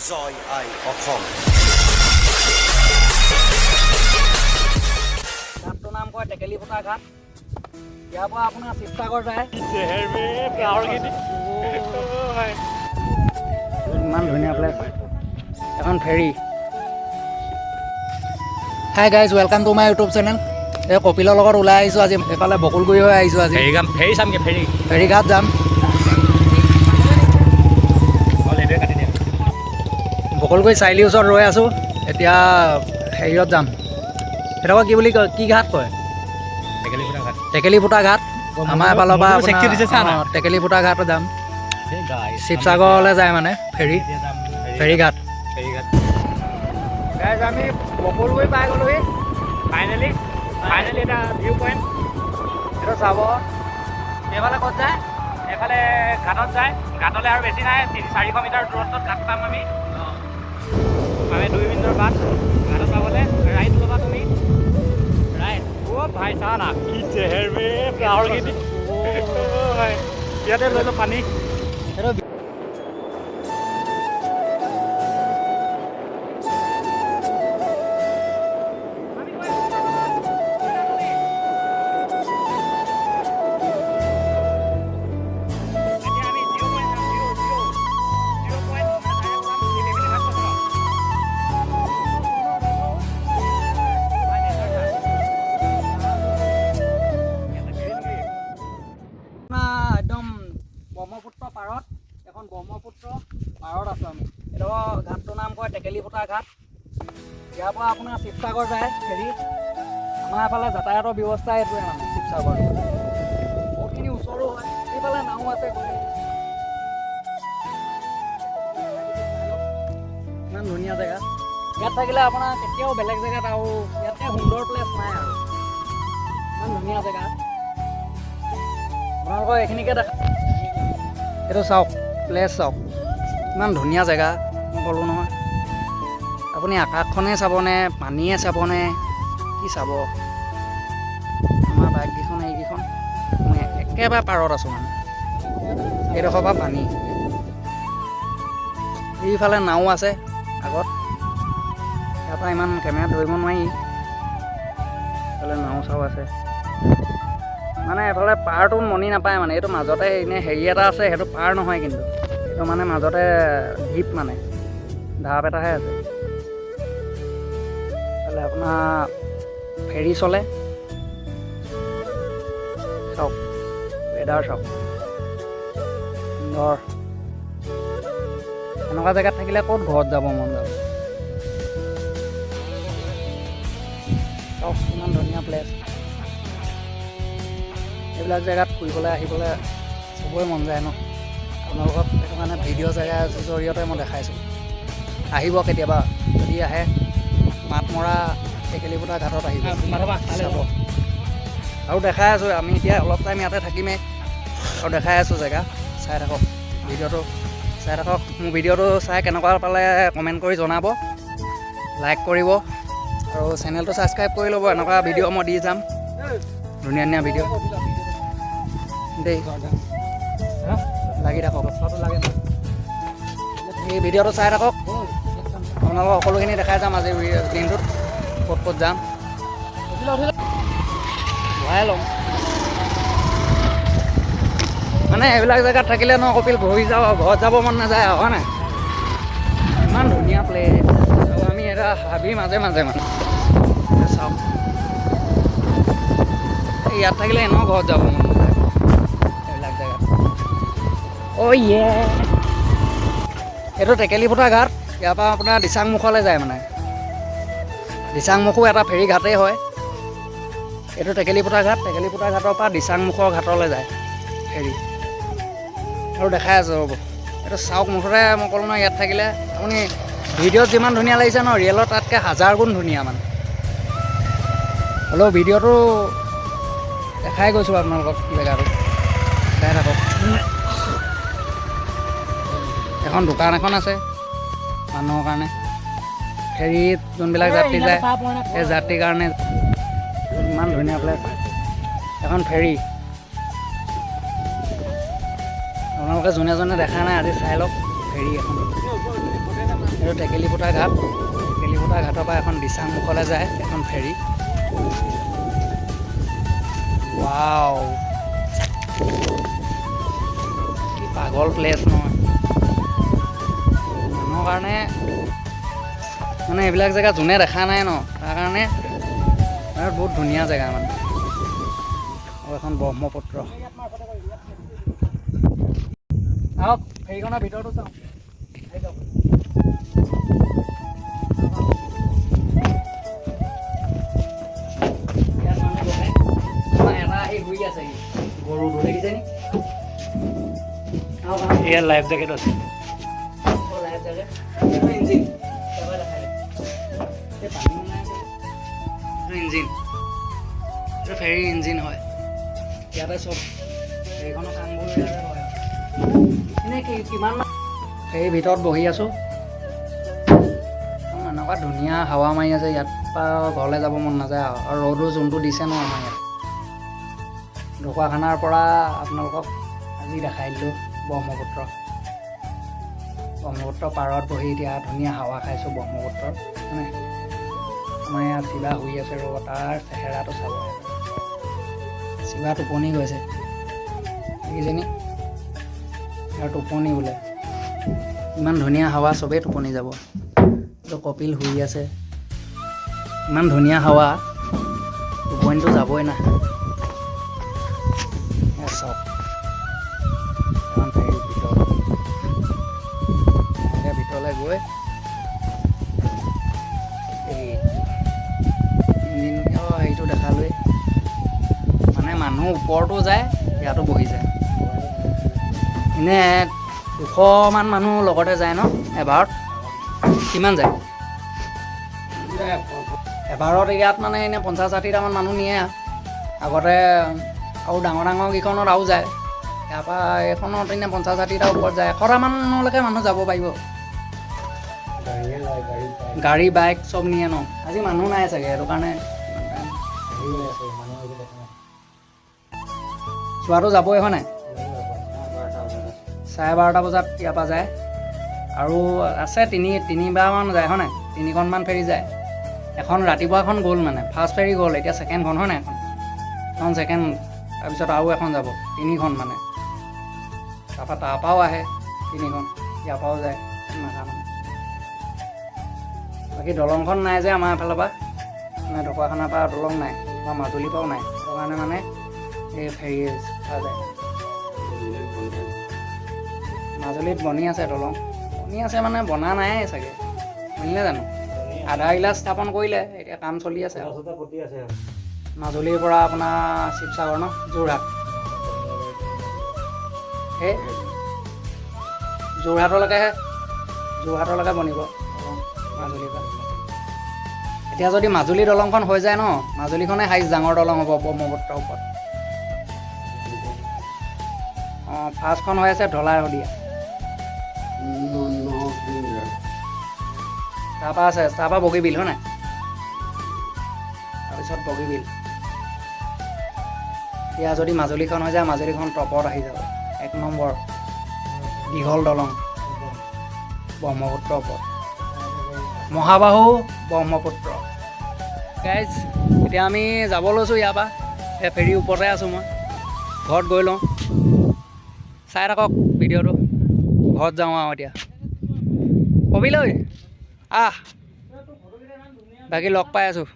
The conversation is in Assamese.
জয় আই অসম। ঘাটটোৰ নাম কয় টেকেলিপুতা ঘাট। ইয়াৰ পৰা আপোনাৰ শিৱসাগৰ যায়। ইমান ধুনীয়া প্লেচ, এখন ferry. Hi guys, welcome to my YouTube channel. এই কপিলৰ লগত ওলাই আহিছোঁ আজি। এইফালে বকুলগুৰি হৈ আহিছোঁ আজি। ফেৰী গাম, ফেৰী চামগে, ফেৰী। ফেৰী ঘাট যাম। হ'ল, এইটোৱে কাটি দিয়া। বকুলগুৰি চাৰিআলিৰ ওচৰত ৰৈ আছোঁ। এতিয়া হেৰিয়ত যাম। সেইডোখৰ কি বুলি কয়, কি ঘাট কয়? টেকেলিপুতা ঘাট। টেকেলিপুতা ঘাট। আমাৰ এফালৰ পৰা মোৰতো চেকি দিছে, চা না। আপোনাৰ টেকেলিপুতা ঘাটত যাম। Hey guys, শিৱসাগৰলৈ যায় মানে ফেৰী। এতিয়া যাম ফেৰী ঘাট। ফেৰী ঘাট। গাইজ, আমি বকুলগুৰি পাই গ'লোহি। ফাইনেলি, ফাইনেলি এটা ভিউ পইণ্ট। এইটো চাব, এইফালে ক'ত যায়? এইফালে ঘাটত যায়। ঘাটলৈ আৰু বেছি নাই, 300-400 মিটাৰ দূৰত্বত ঘাট পাম আমি। আমি 2 মিনিটৰ বাট ঘাটত পাবলৈ। ৰাইট ল'বা তুমি, ৰাইট। অ' ভাই, চা না, কি চেহেৰ বে ফ্লাৱাৰখিনি। ইয়াতে লৈ লওঁ পানী। সেইটো এতিয়া আমি জিৰ' পইণ্ট যাম, জিৰ' জিৰ' জিৰ' পইণ্ট মানে ডাইৰেক্ট যাম শিলিমিলি ঘাট কৈছোঁ ন। ভাই, নেচাৰ চা। ইয়াতে গ্ৰীণ গ্ৰীণ। আপোনাৰ একদম ব্ৰহ্মপুত্ৰ পাৰত, এখন ব্ৰহ্মপুত্ৰ পাৰত আছোঁ আমি। এইডোখৰ ঘাটটোৰ নাম কয় টেকেলিপুতা ঘাট। ইয়াৰ পৰা আপোনাৰ শিৱসাগৰ যায় ফেৰী। আমাৰ এফালে যাতায়াতৰ ব্যৱস্থা এইটোৱে, মানে শিৱসাগৰ বহুতখিনি ওচৰো হয়। এইফালে নাও আছে গোটেই। ইমান ধুনীয়া জেগা। ইয়াত থাকিলে আপোনাৰ কেতিয়াও বেলেগ জেগাত আৰু ইয়াতকৈ সুন্দৰ প্লেচ নাই আৰু। ইমান ধুনীয়া জেগা। আপোনালোকৰ এইখিনিকে দেখা। এইটো চাওক, প্লেচ চাওক, ইমান ধুনীয়া জেগা। মই ক'লোঁ নহয়, আপুনি আকাশখনেই চাবনে, পানীয়ে চাবনে, কি চাব? আমাৰ বাইককেইখন এইকেইখন। মই একেবাৰে পাৰত আছোঁ, মানে এইডোখৰ পৰা পানী। এইফালে নাও আছে আগত। ইয়াৰ পৰা ইমান কেমেৰাত ধৰিব নোৱাৰি। এইফালে নাও চাও আছে। মানে এইফালে পাৰটো মনি নাপায়। মানে এইটো মাজতে এনেই হেৰি এটা আছে, সেইটো পাৰ নহয় কিন্তু। এইটো মানে মাজতে ঢিপ, মানে ঢাপ এটাহে আছে। এইফালে আপোনাৰ ফেৰী চলে। চাওক, ৱেডাৰ চাওক, সুন্দৰ। এনেকুৱা জেগাত থাকিলে ক'ত ঘৰত যাব মন যাব? চাওক, ইমান ধুনীয়া প্লেচ। এইবিলাক জেগাত ফুৰিবলৈ আহিবলৈ চবৰে মন যায় ন? আপোনালোকক সেইটো কাৰণে ভিডিঅ' জেগাৰ জৰিয়তে মই দেখাইছোঁ। আহিব কেতিয়াবা, যদি আহে মাতমৰা টেকেলিপুতা ঘাটত আহিব, চাব। আৰু দেখাই আছোঁ। আমি এতিয়া অলপ টাইম ইয়াতে থাকিমেই আৰু দেখাই আছোঁ জেগা। চাই থাকক, ভিডিঅ'টো চাই থাকক। মোৰ ভিডিঅ'টো চাই কেনেকুৱা পালে কমেণ্ট কৰি জনাব, লাইক কৰিব আৰু চেনেলটো ছাবস্ক্ৰাইব কৰি ল'ব। এনেকুৱা ভিডিঅ' মই দি যাম, ধুনীয়া ধুনীয়া ভিডিঅ' দেই। লাগি থাকক, এই ভিডিঅ'টো চাই থাকক। আপোনালোকক সকলোখিনি দেখাই যাম আজি দিনটোত ক'ত ক'ত যাম। ভৰাই ল'ম। মানে এইবিলাক জেগাত থাকিলে ন কপিল, ঘূৰি যাওঁ, ঘৰত যাব মন নাযায় আৰু, হয় নাই? ইমান ধুনীয়া প্লেচ আৰু আমি এটা হাবিৰ মাজে মাজে। মানে চাওক, এই ইয়াত থাকিলে এনেও ঘৰত যাব মন নাযায় এইবিলাক জেগাত। অ' ইয়ে, এইটো টেকেলিপুতা ঘাট। ইয়াৰ পৰা আপোনাৰ দিচাংমুখলৈ যায়। মানে দিচাংমুখো এটা ফেৰী ঘাটেই হয়। এইটো টেকেলিপুতা ঘাট। টেকেলিপুতা ঘাটৰ পৰা দিচাংমুখৰ ঘাটলৈ যায় ফেৰী। আৰু দেখাই আছোঁ, ৰ'ব। এইটো চাওক মুঠতে। মই ক'লোঁ নহয়, ইয়াত থাকিলে আপুনি ভিডিঅ'ত যিমান ধুনীয়া লাগিছে ন, ৰিয়েলত তাতকৈ হাজাৰ গুণ ধুনীয়া। মানে হ'লেও ভিডিঅ'টো দেখাই গৈছোঁ আপোনালোকক জেগাটো। চাই থাকক। এখন দোকান এখন আছে মানুহৰ কাৰণে, ফেৰীত যোনবিলাক যাত্ৰী যায় সেই যাত্ৰীৰ কাৰণে। ইমান ধুনীয়া প্লেচ, এখন ফেৰী। আপোনালোকে যোনে যোনে দেখা নাই, আজি চাই লওক ফেৰী এখন। এইটো টেকেলিপুতা ঘাট। টেকেলিপুতা ঘাটৰ পৰা এখন দিচাংমুখলৈ যায় এখন ফেৰী। ৱাও, কি পাগল প্লেচ নহয় মানুহৰ কাৰণে। মানে এইবিলাক জেগা যোনে দেখা নাই ন, তাৰ কাৰণে মানে বহুত ধুনীয়া জেগা মানে। আৰু এখন ব্ৰহ্মপুত্ৰ। আহক, ফেৰীখনৰ ভিতৰতো চাওঁ, আহি যাওক। ইয়াত মানুহ বহে। আমাৰ এটা আহি শুই আছেহি, গৰুটো দেখিছে নি? আহক, আহক। ইয়াত লাইফ জেকেট আছে। অ, লাইফ জেকেট। এইটো ইঞ্জিন, এবাৰ দেখাই দে। এই পানী নাই যে। এইটো ইঞ্জিন, এইটো ফেৰীৰ ইঞ্জিন হয়। ইয়াতে চব ফেৰীখনৰ কামবোৰ ইয়াতে হয় আৰু। এনেই কি কিমান ফেৰীৰ ভিতৰত বহি আছোঁ, এনেকুৱা ধুনীয়া হাৱা মাৰি আছে, ইয়াত পৰা ঘৰলৈ যাব মন নাযায় আৰু। আৰু ৰ'দো যোনটো দিছে ন আমাৰ ইয়াত। ঢকুৱাখানাৰ পৰা আপোনালোকক আজি দেখাই দিলোঁ ব্ৰহ্মপুত্ৰ। ব্ৰহ্মপুত্ৰ পাৰত বহি এতিয়া ধুনীয়া হাৱা খাইছোঁ ব্ৰহ্মপুত্ৰৰ। মানে আমাৰ ইয়াত শিৱা শুই আছে, ৰ'ব, তাৰ চেহেৰাটো চাব। শিৱা টোপনি গৈছে, দেখিছেনি? আৰু টোপনি বোলে, ইমান ধুনীয়া হাৱা, চবেই টোপনি যাব। এইটো কপিল শুই আছে। ইমান ধুনীয়া হাৱা, টোপনিটো যাবই না। এয়া চাওক, এখন ফেৰীৰ ভিতৰত এনেকৈ ভিতৰলৈ গৈ এই ইঞ্জিন হেৰিটো দেখালোৱেই। মানে মানুহ ওপৰতো যায়, ইয়াতো বহি যায়। এনে 200মান মানুহ লগতে যায় ন এবাৰত? কিমান যায় এবাৰত ইয়াত? মানে এনেই 50-60টামান মানুহ নিয়ে আগতে। আৰু ডাঙৰ ডাঙৰকেইখনত আৰু যায়। ইয়াৰ পৰা এইখনত এনেই 50-60টাৰ ওপৰত যায়, 100টামানলৈকে মানুহ যাব পাৰিব। গাড়ী, বাইক চব নিয়ে ন। আজি মানুহ নাই চাগে, সেইটো কাৰণে চোৱাটো যাবই হয় নাই। 12:30 বজাত ইয়াৰ পৰা যায় আৰু আছে তিনিবাৰমান যায় হয় নাই? তিনিখনমান ফেৰী যায়। এখন ৰাতিপুৱাখন গ'ল, মানে ফাৰ্ষ্ট ফেৰী গ'ল, এতিয়া ছেকেণ্ডখন হয় নাই এখন? এখন ছেকেণ্ড, তাৰপিছত আৰু এখন যাব, তিনিখন মানে। তাৰপৰা তাৰপৰাও আহে তিনিখন, ইয়াৰ পৰাও যায় তেনেকুৱা মানে। বাকী দলংখন নাই যে আমাৰ এফালৰ পৰা, মানে ঢকুৱাখানাৰ পৰা দলং নাই বা মাজুলীৰ পৰাও নাই, সেইটো কাৰণে মানে এই ফেৰী পোৱা যায়। মাজুলীত বনি আছে, দলং বনি আছে, মানে বনা নাই চাগে, বুজিলে জানো? আধাৰশিলা স্থাপন কৰিলে, এতিয়া কাম চলি আছে আৰু। মাজুলীৰ পৰা আপোনাৰ শিৱসাগৰ ন, যোৰহাট, সেই যোৰহাটলৈকেহে, যোৰহাটলৈকে বনিব দলং মাজুলীৰ পৰা। এতিয়া যদি মাজুলী দলংখন হৈ যায় ন, মাজুলীখনে হাইষ্ট ডাঙৰ দলং হ'ব ব্ৰহ্মপুত্ৰৰ ওপৰত। অঁ, ফাৰ্ষ্টখন হৈ আছে ঢলাই শদিয়া। তাৰপৰা আছে, তাৰপৰা বগীবিল হয় নাই? তাৰপিছত বগীবিল। এতিয়া যদি মাজুলীখন হৈ যায়, মাজুলীখন টপত আহি যাব, এক নম্বৰ দীঘল দলং ব্ৰহ্মপুত্ৰৰ ওপৰত, মহাবাহু ব্ৰহ্মপুত্ৰ। গাইজ, এতিয়া আমি যাব লৈছোঁ ইয়াৰ পৰা। এই ফেৰীৰ ওপৰতে আছোঁ মই, ঘৰত গৈ লওঁ। চাই থাকক ভিডিঅ'টো, ঘৰত যাওঁ আৰু এতিয়া। কবিলৈ আহ, বাকী লগ পাই আছোঁ।